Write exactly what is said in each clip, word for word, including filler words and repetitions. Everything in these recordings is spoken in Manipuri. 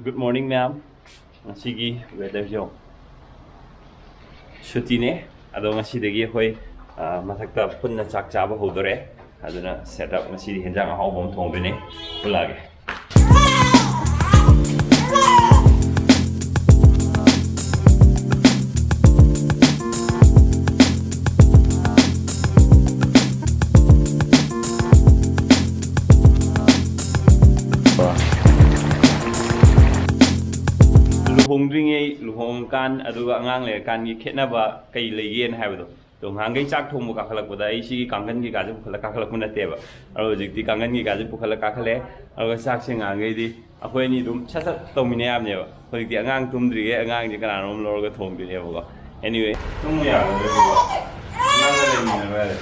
Good morning, ꯃꯌꯥꯝ꯫ ꯉꯁꯤꯒꯤ weatherꯁꯦ ꯌꯦꯡꯉꯣ꯫ ꯁꯨꯇꯤꯅꯦ꯫ ꯑꯗꯣ ꯉꯁꯤꯗꯒꯤ ꯑꯩꯈꯣꯏ, ꯑ, ꯃꯊꯛꯇ ꯄꯨꯟꯅ ꯆꯥꯛ ꯆꯥꯕ ꯍꯧꯗꯣꯔꯦ꯫ ꯑꯗꯨꯅ setup, ꯉꯁꯤꯗꯤ ꯍꯦꯟꯖꯥꯡ ꯑꯍꯥꯎꯕ ꯑꯃ ꯊꯣꯡꯗꯣꯏꯅꯦ꯫ ꯄꯨꯜꯂꯛꯑꯒꯦ꯫ ꯂꯨꯍꯣꯡꯗ꯭ꯔꯤꯉꯩ, ꯂꯨꯍꯣꯡꯉꯀꯥꯟ, ꯑꯗꯨꯒ ꯑꯉꯥꯡ ꯂꯩꯔꯀꯥꯟꯒꯤ ꯈꯦꯠꯅꯕ ꯀꯩ ꯂꯩꯒꯦꯅ ꯍꯥꯏꯕꯗꯣ꯫ ꯑꯗꯣ ꯉꯍꯥꯟꯈꯩ ꯆꯥꯛ ꯊꯣꯡꯕ ꯀꯥꯈꯠꯂꯛꯄꯗ ꯑꯩ ꯁꯤꯒꯤ ꯀꯥꯡꯈꯟ ꯀꯩꯀꯥꯁꯦ ꯄꯨꯈꯠꯂ ꯀꯥꯈꯠꯂꯛꯄ ꯅꯠꯇꯦꯕ꯫ ꯑꯗꯣ ꯍꯧꯖꯤꯛꯇꯤ ꯀꯥꯡꯈꯟ ꯀꯩꯀꯥꯁꯦ ꯄꯨꯈꯠꯂ ꯀꯥꯈꯠꯂꯦ꯫ ꯑꯗꯨꯒ ꯆꯥꯛꯁꯦ ꯉꯍꯥꯟꯈꯩꯗꯤ ꯑꯩꯈꯣꯏ ꯑꯅꯤ ꯑꯗꯨꯝ ꯁꯠ ꯁꯠ ꯇꯧꯃꯤꯟꯅ ꯌꯥꯕꯅꯦꯕ꯫ ꯍꯧꯖꯤꯛꯇꯤ ꯑꯉꯥꯡ ꯇꯨꯝꯗ꯭ꯔꯤꯉꯩ ꯑꯉꯥꯡꯁꯦ ꯀꯅꯥꯅꯣꯝ ꯂꯧꯔꯒ ꯊꯣꯡꯗꯣꯏꯅꯦꯕꯀꯣ꯫ Anyway, ꯇꯨꯝꯃꯨ ꯌꯥꯔꯣꯏꯗ꯭ꯔꯗꯤꯀꯣ, ꯅꯪꯒ ꯂꯩꯃꯤꯟꯅꯔꯣꯏ ꯍꯥꯏꯔꯦ꯫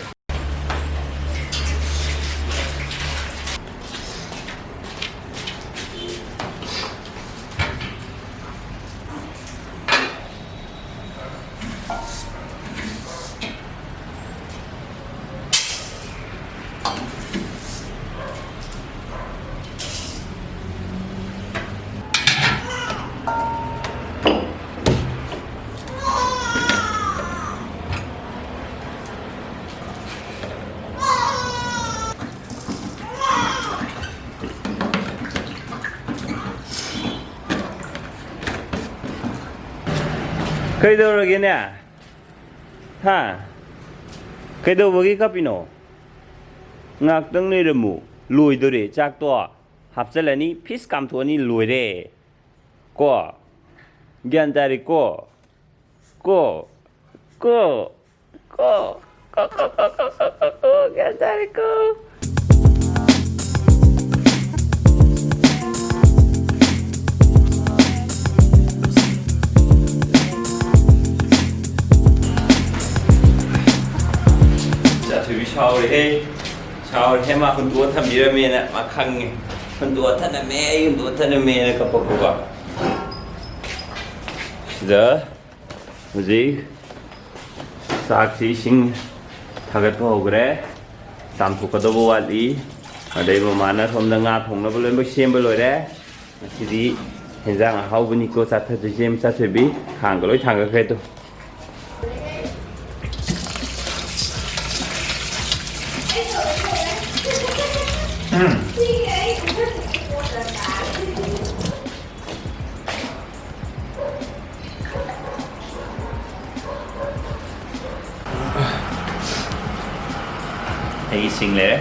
ꯀꯩꯗꯧꯔꯒꯦꯅꯦ? ꯍꯥ? ꯀꯩꯗꯧꯕꯒꯤ ꯀꯞꯄꯤꯅꯣ? ꯉꯥꯛꯇꯪ ꯂꯩꯔꯝꯃꯨ꯫ ꯂꯣꯏꯗꯣꯔꯦ꯫ ꯆꯥꯛꯇꯣ ꯍꯥꯞꯆꯜꯂꯅꯤ, ꯐꯤꯁ ꯀꯥꯝꯊꯣꯛꯑꯅꯤ, ꯂꯣꯏꯔꯦ꯫ ꯀꯣ? ꯒ꯭ꯌꯥꯟ ꯇꯥꯔꯦꯀꯣ? ꯀꯣ? ꯀꯣ? ꯀꯣ? ꯀꯣ, ꯀꯣ, ꯀꯣ, ꯒ꯭ꯌꯥꯟ ꯇꯥꯔꯦꯀꯣ꯫ ꯆꯥꯊꯣꯏꯕꯤ ꯁꯥꯎꯔꯦꯍꯦ꯫ ꯁꯥꯎꯔꯦꯍꯦ, ꯃꯥ ꯍꯨꯟꯗꯣꯛꯑ ꯊꯝꯕꯤꯔꯝꯃꯦꯅ ꯃꯥ ꯈꯪꯉꯦ꯫ ꯍꯨꯟꯗꯣꯛꯑ ꯊꯅꯝꯃꯦ, ꯑꯩ ꯍꯨꯟꯗꯣꯛꯑ ꯊꯅꯝꯃꯦꯅ ꯀꯞꯄꯛꯄꯀꯣ꯫ ꯁꯤꯗ ꯍꯧꯖꯤꯛ ꯆꯥꯛꯁꯤ ꯏꯁꯤꯡ ꯊꯥꯒꯠꯄ ꯍꯧꯈ꯭ꯔꯦ꯫ ꯆꯥꯝꯊꯣꯛꯀꯗꯧꯕ ꯋꯥꯠꯂꯤ꯫ ꯑꯗꯩ ꯃꯃꯥꯅ ꯁꯣꯝꯗ ꯉꯥ ꯊꯣꯡꯅꯕ ꯂꯣꯏꯅꯃꯛ ꯁꯦꯝꯕ ꯂꯣꯏꯔꯦ꯫ ꯉꯁꯤꯗꯤ ꯍꯦꯟꯖꯥꯡ ꯑꯍꯥꯎꯕꯅꯤꯀꯣ ꯆꯥꯊꯗꯣꯏꯁꯦ, ꯃꯆꯥ ꯊꯣꯏꯕꯤ꯫ ꯈꯥꯡꯒ ꯂꯣꯏ ꯊꯥꯡꯒꯠꯈ꯭ꯔꯦ ꯑꯗꯣ꯫ ꯑꯩ ꯏꯁꯤꯡ ꯂꯩꯔꯦ꯫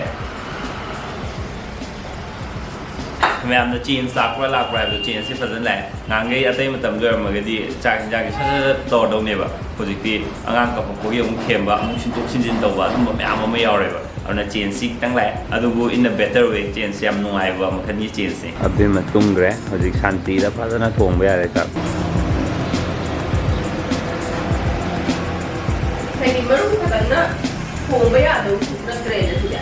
ꯃꯌꯥꯝꯅ ꯆꯦꯟꯖ ꯂꯥꯛꯄ꯭ꯔꯥ ꯂꯥꯛꯄ꯭ꯔꯥ ꯍꯥꯏꯕꯗꯣ, ꯆꯦꯟꯖꯁꯤ ꯐꯖꯅ ꯂꯥꯛꯑꯦ꯫ ꯅꯍꯥꯟꯈꯩ ꯑꯇꯩ ꯃꯇꯝꯗ ꯑꯣꯏꯔꯝꯃꯒꯗꯤ ꯆꯥꯛ ꯌꯦꯟꯖꯥꯡꯁꯤ ꯁꯠ ꯁꯠ ꯁꯠ ꯇꯧꯔꯗꯧꯅꯦꯕ꯫ ꯍꯧꯖꯤꯛꯇꯤ ꯑꯉꯥꯡ ꯀꯞꯄꯛꯄꯒꯤ ꯑꯃꯨꯛ ꯊꯦꯝꯕ, ꯑꯃꯨꯛ ꯁꯤꯟꯗꯣꯛ ꯁꯤꯟꯖꯤꯟ ꯇꯧꯕ, ꯑꯗꯨꯝꯕ ꯃꯌꯥꯝ ꯑꯃ ꯌꯥꯎꯔꯦꯕ꯫ ꯑꯗꯨꯅ ꯆꯦꯟꯖꯁꯤ ꯈꯤꯇꯪ ꯂꯥꯛꯑꯦ, ꯑꯗꯨꯕꯨ in a better way, ꯆꯦꯟꯖꯁꯤ ꯌꯥꯝ ꯅꯨꯡꯉꯥꯏꯕ ꯃꯈꯜꯒꯤ ꯆꯦꯟꯖꯅꯤ꯫ ꯑꯕꯦꯝꯃ ꯇꯨꯝꯈ꯭ꯔꯦ꯫ ꯍꯧꯖꯤꯛ ꯁꯥꯟꯇꯤꯗ ꯐꯖꯅ ꯊꯣꯡꯕ ꯌꯥꯔꯦ ꯆꯥꯛ꯫ ꯍꯥꯏꯗꯤ ꯃꯔꯨꯝ ꯈꯛꯇꯪꯅ ꯊꯣꯡꯕ ꯌꯥꯗꯧꯁꯨ ꯅꯠꯇ꯭ꯔꯦꯅ ꯁꯤꯗꯤ꯫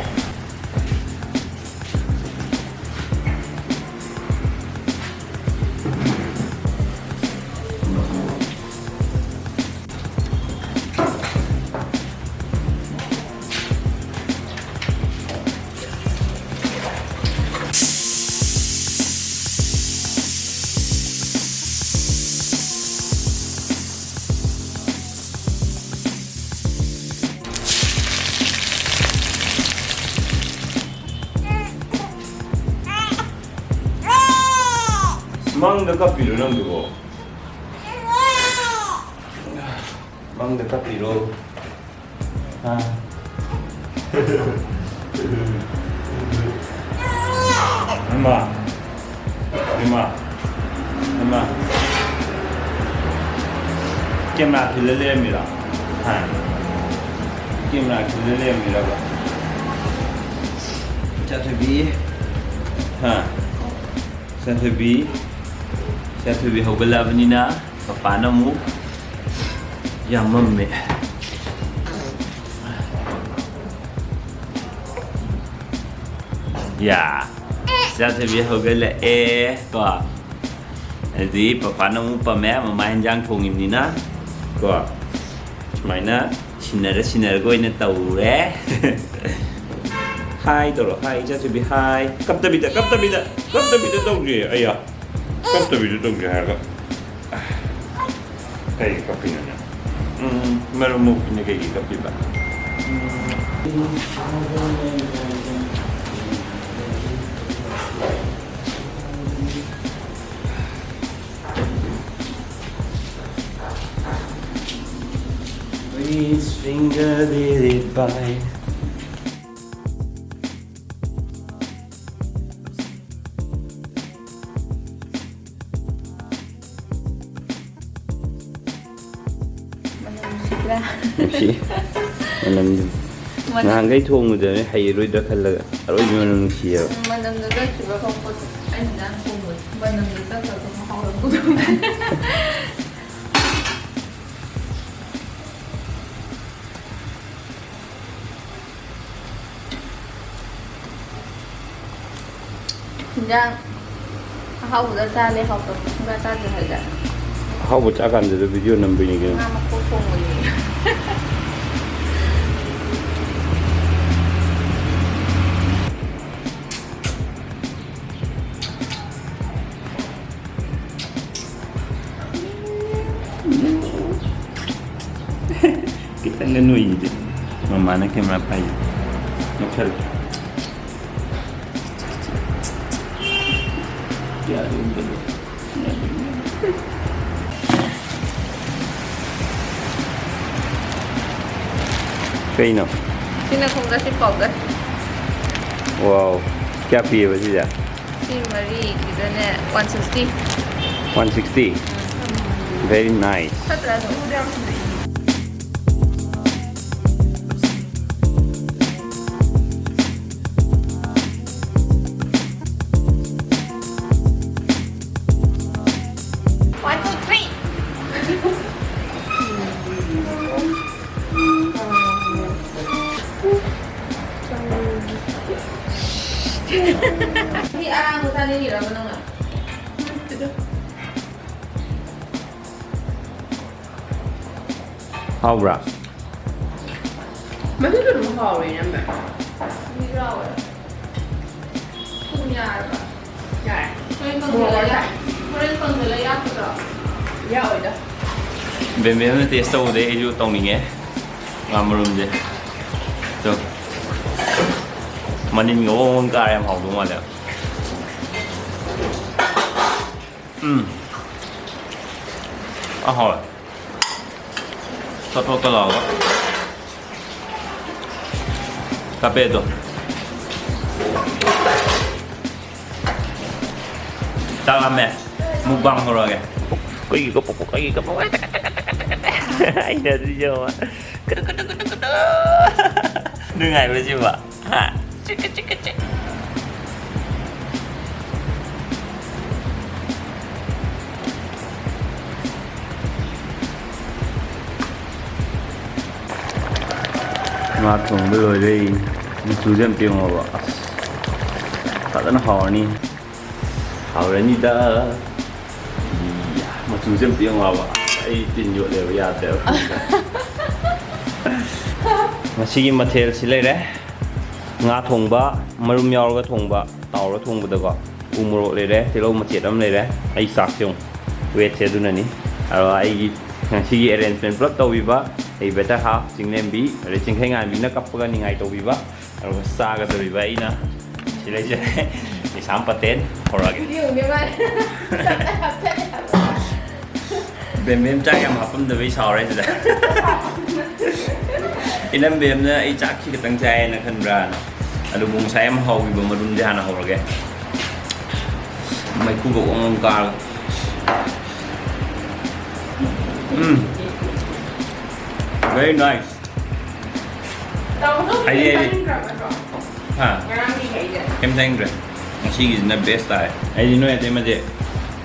ꯃꯪꯗ ꯀꯞꯄꯤꯔꯣ ꯅꯪꯗꯨꯕꯣ? ꯃꯪꯗ ꯀꯞꯄꯤꯔꯣ? ꯑꯥ꯫ ꯏꯃꯥ꯫ ꯏꯃꯥ꯫ ꯏꯃꯥ꯫ ꯀꯦꯃꯦꯔꯥ ꯈꯤꯜꯂ ꯂꯩꯔꯝꯃꯤꯔꯣ? ꯍꯥ? ꯀꯦꯃꯦꯔꯥ ꯈꯤꯜꯂ ꯂꯩꯔꯝꯃꯤꯔꯕ? ꯆꯥꯊꯣꯏꯕꯤ꯫ ꯍꯥ? ꯆꯥꯊꯣꯏꯕꯤ꯫ ꯆꯥꯊꯣꯏꯕꯤ ꯍꯧꯒꯠꯂꯛꯑꯕꯅꯤꯅ ꯄꯄꯥꯅ ꯑꯃꯨꯛ ꯌꯥꯝꯃꯝꯃꯦ꯫ ꯌꯥ, ꯆꯥꯊꯣꯏꯕꯤ ꯍꯧꯒꯠꯂꯛꯑꯦ ꯀꯣ꯫ ꯑꯗꯨꯗꯤ ꯄꯄꯥꯅ ꯑꯃꯨꯛ ꯄꯝꯃꯦ, ꯃꯃꯥ ꯍꯦꯟꯖꯥꯡ ꯊꯣꯡꯉꯤꯕꯅꯤꯅ ꯀꯣ꯫ ꯁꯨꯃꯥꯏꯅ ꯁꯤꯟꯅꯔ ꯁꯤꯟꯅꯔꯒ ꯑꯣꯏꯅ ꯇꯧꯔꯦ꯫ ꯍꯥꯏ ꯇꯧꯔꯣ, ꯍꯥꯏ ꯏꯆꯥꯊꯣꯏꯕꯤ, ꯍꯥꯏ꯫ ꯀꯞꯇꯕꯤꯗ, ꯀꯞꯇꯕꯤꯗ, ꯀꯞꯇꯕꯤꯗ ꯇꯧꯁꯦ꯫ ꯑꯩꯌꯥ꯫ ꯀꯞꯇꯕꯤꯗꯨ ꯇꯧꯒꯦ ꯍꯥꯏꯔꯒ ꯀꯩ ꯀꯞꯄꯤꯅꯣꯅꯦ? ꯎꯝ, ꯃꯔꯨꯝ ꯃꯣꯛꯄꯤꯅ ꯀꯩꯒꯤ ꯀꯞꯄꯤꯕ? Please finger did it by. ꯃꯅꯝ ꯅꯨꯡꯁꯤꯗ꯭ꯔꯥ? ꯅꯨꯡꯁꯤ꯫ ꯃꯅꯝꯗꯨ꯫ ꯃꯅꯝ ꯅꯍꯥꯟꯈꯩ ꯊꯣꯡꯕꯗꯅꯦ ꯍꯩꯔꯔꯣꯏꯗ꯭ꯔꯥ ꯈꯜꯂꯒ ꯑꯔꯣꯏꯕ ꯃꯅꯝ ꯅꯨꯡꯁꯤꯌꯦꯕ꯫ ꯎꯝ, ꯃꯅꯝꯗꯣ ꯆꯠꯈꯤꯕ ꯈꯪꯄꯣꯠꯇꯦ꯫ ꯑꯩ ꯏꯟꯖꯥꯡ ꯊꯣꯡꯕꯗꯣ ꯃꯅꯝꯗꯣ ꯆꯠꯈ꯭ꯔꯒ ꯃꯍꯥꯎ ꯑꯃ ꯄꯨꯊꯣꯛꯑꯦ꯫ ꯍꯤꯟꯖꯥꯡ ꯑꯍꯥꯎꯕꯗ ꯆꯥ ꯂꯩ ꯍꯥꯎꯇꯕ ꯁꯨꯡꯆꯥ ꯆꯥꯗ꯭ꯔꯤ ꯍꯥꯏꯗ꯫ ꯑꯍꯥꯎꯕ ꯆꯥ ꯀꯥꯟꯗꯗ ꯚꯤꯗꯤꯑꯣ ꯅꯝꯕꯩꯅꯤ ꯀꯩꯅꯣ꯫ ꯉꯥ ꯃꯀꯣꯛ ꯊꯣꯡꯕꯅꯤ꯫ ꯈꯤꯇꯪꯒ ꯅꯣꯏꯁꯤꯗꯤ꯫ ꯃꯃꯥꯅ ꯀꯦꯃꯦꯔꯥ ꯄꯥꯏ꯫ ꯅꯣꯛꯁꯜꯂꯦ꯫ ꯀꯩꯅꯣ? ꯁꯤꯅ ꯈꯣꯡꯗ ꯁꯤ ꯄꯥꯎꯗꯔ꯫ ꯋꯥꯎ꯫ ꯀꯌꯥ ꯄꯤꯌꯦꯕ ꯁꯤꯁꯦ? ꯁꯤ ꯃꯔꯤꯒꯤꯗꯅꯦ, ꯋꯥꯟ ꯁꯤꯛꯁꯇꯤ꯫ One sixty? ꯎꯝ꯫ Very nice. ꯐꯠꯇ꯭ꯔꯥ ꯑꯗꯨꯝ? One, two, three. ꯁꯤ ꯑꯔꯥꯡꯕ ꯆꯥꯅꯤꯡꯉꯤꯔꯕ ꯅꯪꯅ? ꯍꯥꯎꯕ꯭ꯔꯥ? ꯃꯗꯨꯁꯨ ꯑꯗꯨꯝ ꯍꯥꯎꯋꯦ, ꯏꯅꯝꯃ꯫ ꯃꯤꯁꯨ ꯌꯥꯎꯋꯦ꯫ ꯊꯨꯝ ꯌꯥꯔꯕ? ꯌꯥꯔꯦ꯫ ꯃꯣꯔꯣꯛ ꯈꯔ ꯊꯥꯛꯑꯦ꯫ ꯌꯥꯎꯏꯗ꯫ ꯕꯦꯝꯕꯦꯝꯅ ꯇꯦꯁ ꯇꯧꯕꯗꯩ ꯑꯩꯁꯨ ꯇꯧꯅꯤꯡꯉꯦ꯫ ꯉꯥ ꯃꯔꯨꯝꯁꯦ꯫ ꯑꯗꯣ ꯃꯅꯤꯟꯒ ꯋꯣꯡ ꯋꯣꯡ ꯀꯥꯔꯦ, ꯌꯥꯝ ꯍꯥꯎꯗꯧ ꯃꯥꯜꯂꯦ꯫ ꯎꯝ꯫ ꯑꯍꯣꯏ꯫ ꯊꯣꯠ ꯊꯣꯠꯀ ꯂꯥꯎꯔꯒ꯫ ꯀꯥꯞꯄꯦ ꯑꯗꯣ꯫ ꯆꯥꯛ ꯂꯥꯝꯃꯦ꯫ ꯃꯨꯛꯕꯥꯡ ꯍꯧꯔꯛꯑꯒꯦ꯫ ꯀꯩꯒꯤ ꯀꯞꯄ, ꯀꯩꯒꯤ ꯀꯞꯄ? ꯑꯩꯅ ꯑꯗꯨ ꯌꯦꯡꯉꯣ꯫ ꯀꯨꯗꯨ, ꯀꯨꯗꯨ, ꯀꯨꯗꯨ, ꯀꯨꯗꯨ꯫ ꯅꯨꯡꯉꯥꯏꯕ꯭ꯔꯥ ꯁꯤꯕꯣ? ꯍꯥ? ꯆꯤꯛꯀ, ꯆꯤꯛꯀ, ꯆꯤꯛ꯫ ꯉꯥ ꯊꯣꯡꯕ ꯂꯣꯏꯔꯦ꯫ ꯃꯆꯨꯁꯦ ꯑꯝꯇ ꯌꯦꯡꯉꯣꯕ꯫ ꯑꯁ, ꯐꯖꯅ ꯍꯥꯎꯔꯅꯤ꯫ ꯍꯥꯎꯔꯅꯤꯗ꯫ ꯏꯌꯥ, ꯃꯆꯨꯁꯦ ꯑꯝꯇ ꯌꯦꯡꯉꯣꯕ꯫ ꯑꯩ ꯇꯤꯟ ꯌꯣꯠꯂꯦꯕ, ꯌꯥꯗ꯭ꯔꯦꯕ꯫ ꯉꯁꯤꯒꯤ ꯃꯊꯦꯜꯁꯤ ꯂꯩꯔꯦ꯫ ꯉꯥ ꯊꯣꯡꯕ, ꯃꯔꯨꯝ ꯌꯥꯎꯔꯒ ꯊꯣꯡꯕ, ꯇꯥꯎꯔ ꯊꯣꯡꯕꯗꯀꯣ꯫ ꯎ ꯃꯣꯔꯣꯛ ꯂꯩꯔꯦ, ꯇꯤꯜꯍꯧ ꯃꯆꯦꯠ ꯑꯃ ꯂꯩꯔꯦ꯫ ꯑꯩ ꯆꯥꯛꯁꯦ ꯌꯦꯡꯉꯨ, ꯋꯦꯠꯁꯦ ꯑꯗꯨꯅꯅꯤ꯫ ꯑꯗꯣ ꯑꯩꯒꯤ ꯉꯁꯤꯒꯤ arrangement ꯄꯨꯂꯞ ꯇꯧꯕꯤꯕ ꯑꯩ better half ꯆꯤꯡꯂꯦꯝꯕꯤ, ꯑꯗꯩ ꯆꯤꯡꯈꯩꯉꯥꯟꯕꯤꯅ ꯀꯞꯄꯒ ꯅꯤꯡꯉꯥꯏ ꯇꯧꯕꯤꯕ, ꯑꯗꯨꯒ ꯆꯥꯒꯗꯧꯔꯤꯕ ꯑꯩꯅ ꯁꯤ ꯂꯩꯖꯔꯦ꯫ ꯀꯩꯁꯥꯝ ꯄꯇꯦꯟ ꯍꯧꯔꯛꯑꯒꯦ꯫ ꯚꯤꯗꯤꯑꯣ ꯌꯦꯡꯉꯦ ꯃꯥꯅꯦ꯫ ꯕꯦꯝꯕꯦꯝ ꯆꯥꯛ ꯌꯥꯝ ꯍꯥꯞꯄꯝꯗꯕꯩ ꯁꯥꯎꯔꯦ ꯁꯤꯗ꯫ ꯏꯅꯝꯕꯦꯝꯅ ꯑꯩ ꯆꯥꯛꯁꯤ ꯈꯤꯇꯪ ꯆꯥꯏꯌꯦꯅ ꯈꯟꯕ꯭ꯔꯥꯅ꯫ ꯑꯂꯨꯕꯨ ꯉꯁꯥꯏ ꯌꯥꯝ ꯍꯥꯎꯈꯤꯕ ꯃꯔꯨꯝꯁꯦ ꯍꯥꯟꯅ ꯍꯧꯔꯒꯦ꯫ ꯃꯩꯈꯨꯒ ꯋꯪ ꯋꯪ ꯀꯥꯔꯒ꯫ ꯎꯝ꯫ Very nice꯫ ꯇꯥꯃꯣꯗꯣ ꯍꯥꯏꯗꯤ, ꯀꯩꯝ ꯍꯥꯏꯗꯤ꯫ ꯆꯥꯅꯤꯡꯗ꯭ꯔꯕ ꯅꯠꯇ꯭ꯔꯣ? ꯍꯥ? ꯉꯔꯥꯡꯒꯤ ꯃꯈꯩꯁꯦ꯫ ꯀꯩꯝ ꯆꯥꯅꯤꯡꯗ꯭ꯔꯦ꯫ ꯉꯁꯤꯒꯤꯁꯤꯅ best ꯇꯥꯔꯦ꯫ ꯑꯩꯗꯤ ꯅꯣꯏ ꯑꯇꯩꯃꯁꯦ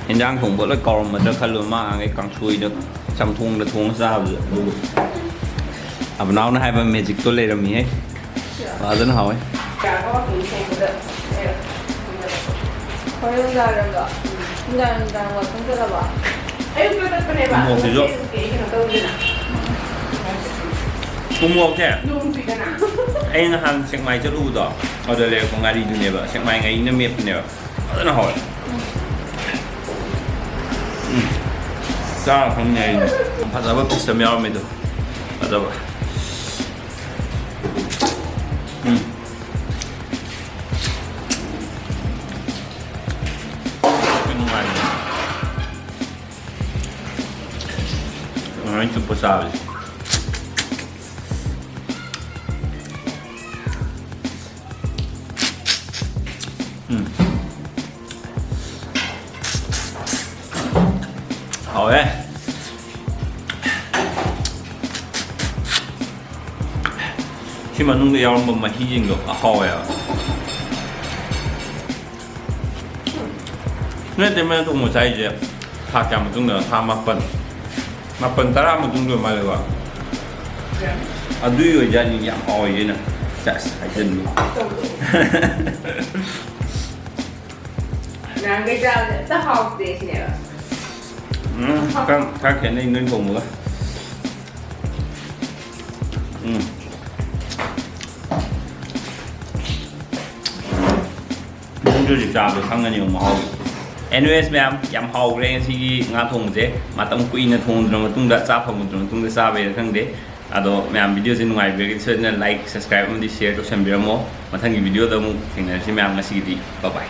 ꯍꯦꯟꯖꯥꯡ ꯊꯣꯡꯕ ꯂꯣꯏ ꯀꯥꯎꯔꯝꯃꯗ꯭ꯔꯥ ꯈꯜꯂꯨꯕ, ꯃꯥ ꯉꯥꯡꯈꯩ ꯀꯥꯡꯁꯣꯏꯗ ꯆꯝꯊꯣꯡꯗ ꯊꯣꯡꯉ ꯆꯥꯕꯗ꯫ ꯑꯗꯨꯕꯨ ꯑꯕꯅꯥꯎꯅ ꯍꯥꯏꯕ magicꯇꯣ ꯂꯩꯔꯝꯃꯤꯍꯦ꯫ ꯐꯖꯅ ꯍꯥꯎꯋꯦ꯫ ꯍꯣꯔꯦꯟ ꯅꯨꯡꯗꯥꯡꯋꯥꯏꯔꯝꯗꯣ꯫ ꯅꯨꯡꯗꯥꯡ ꯅꯨꯡꯗꯥꯡ ꯋꯥꯀꯤꯡ ꯆꯠꯂꯕꯣ? ꯑꯌꯨꯛꯇ ꯆꯠꯄꯅꯦꯕ꯫ ꯃꯣꯔꯣꯛꯁꯤꯁꯨ꯫ ꯑꯗꯣ ꯀꯩꯅꯣ ꯇꯧꯗꯦꯅ꯫ ꯎ ꯃꯣꯔꯣꯛꯁꯦ꯫ ꯅꯣꯡ ꯆꯨꯏꯗꯅ꯫ ꯑꯩ ꯅꯍꯥꯟ ꯁꯦꯛꯃꯥꯏ ꯆꯠꯂꯨꯕꯗꯣ, ꯑꯗꯨꯗ ꯂꯩꯔꯛꯄ ꯉꯥꯔꯤꯗꯨꯅꯦꯕ꯫ ꯁꯦꯛꯃꯥꯏ ꯉꯥꯔꯤꯅ ꯃꯦꯠꯄꯅꯦꯕ꯫ ꯐꯖꯅ ꯍꯥꯎꯋꯦ꯫ ꯆꯥꯔ ꯈꯪꯅꯤ ꯑꯩꯗꯤ꯫ ꯐꯖꯕ piece ꯑꯃ ꯌꯥꯎꯔꯝꯃꯤꯗꯣ꯫ ꯐꯖꯕ꯫ ꯎꯝ꯫ ꯅꯨꯡꯉꯥꯏꯕꯅꯦ꯫ ꯅꯨꯡꯉꯥꯏ ꯆꯨꯞꯄ ꯆꯥꯕꯁꯦ꯫ ꯎꯝ꯫ ꯍꯥꯎꯋꯦ꯫ ꯁꯤ ꯃꯅꯨꯡꯗ ꯌꯥꯎꯔꯝꯕ ꯃꯍꯤꯁꯤꯡꯗꯣ ꯍꯥꯎꯋꯦꯕ꯫ ꯅꯣꯏ ꯏꯇꯩꯃꯅ ꯊꯣꯡꯕ ꯆꯥꯏꯁꯦ ꯊꯥ ꯀꯌꯥ ꯃꯇꯨꯡꯗ? ꯊꯥ ꯃꯥꯄꯟ, ꯃꯥꯄꯟ ꯇꯔꯥ ꯃꯇꯨꯡꯗ ꯃꯥꯜꯂꯦꯀꯣ꯫ ꯑꯗꯨꯏ ꯑꯣꯏꯖꯥꯠꯅꯤ ꯌꯥꯝ ꯍꯥꯎꯔꯤꯁꯤꯅ꯫ ꯁꯦꯁ, ꯍꯥꯏꯖꯟꯕ꯫ ꯅꯍꯥꯟꯈꯩ ꯆꯥꯕꯗꯤ ꯑꯝꯇ ꯍꯥꯎꯇꯦ ꯁꯤꯅꯦꯕ꯫ ꯎꯝ, ꯈꯔ, ꯈꯔ ꯈꯦꯠꯅꯩ ꯅꯣꯏ ꯊꯣꯡꯕꯒ꯫ ꯎꯝ꯫ ꯅꯪꯁꯨ ꯍꯧꯖꯤꯛ ꯆꯥꯕꯗꯣ ꯈꯪꯒꯅꯦꯕ ꯃꯍꯥꯎꯗꯣ꯫ Anyways ꯃꯌꯥꯝ, ꯌꯥꯝ ꯍꯥꯎꯈ꯭ꯔꯦ ꯉꯁꯤꯒꯤ ꯉꯥ ꯊꯣꯡꯕꯁꯦ꯫ ꯃꯇꯝ ꯀꯨꯏꯅ ꯊꯣꯡꯗ꯭ꯔ ꯃꯇꯨꯡꯗ, ꯆꯥ ꯐꯪꯉꯨꯗ꯭ꯔ ꯃꯇꯨꯡꯗ ꯆꯥꯕꯩꯔ ꯈꯪꯗꯦ꯫ ꯑꯗꯣ ꯃꯌꯥꯝ, videoꯁꯦ ꯅꯨꯡꯉꯥꯏꯕꯤꯔꯒꯗꯤ ꯁꯣꯏꯗꯅ like, subscribe ꯑꯃꯗꯤ share ꯇꯧꯁꯟꯕꯤꯔꯝꯃꯣ꯫ ꯃꯊꯪꯒꯤ videoꯗ ꯑꯃꯨꯛ ꯊꯦꯡꯅꯔꯁꯤ ꯃꯌꯥꯝ꯫ ꯉꯁꯤꯒꯤꯗꯤ bye bye꯫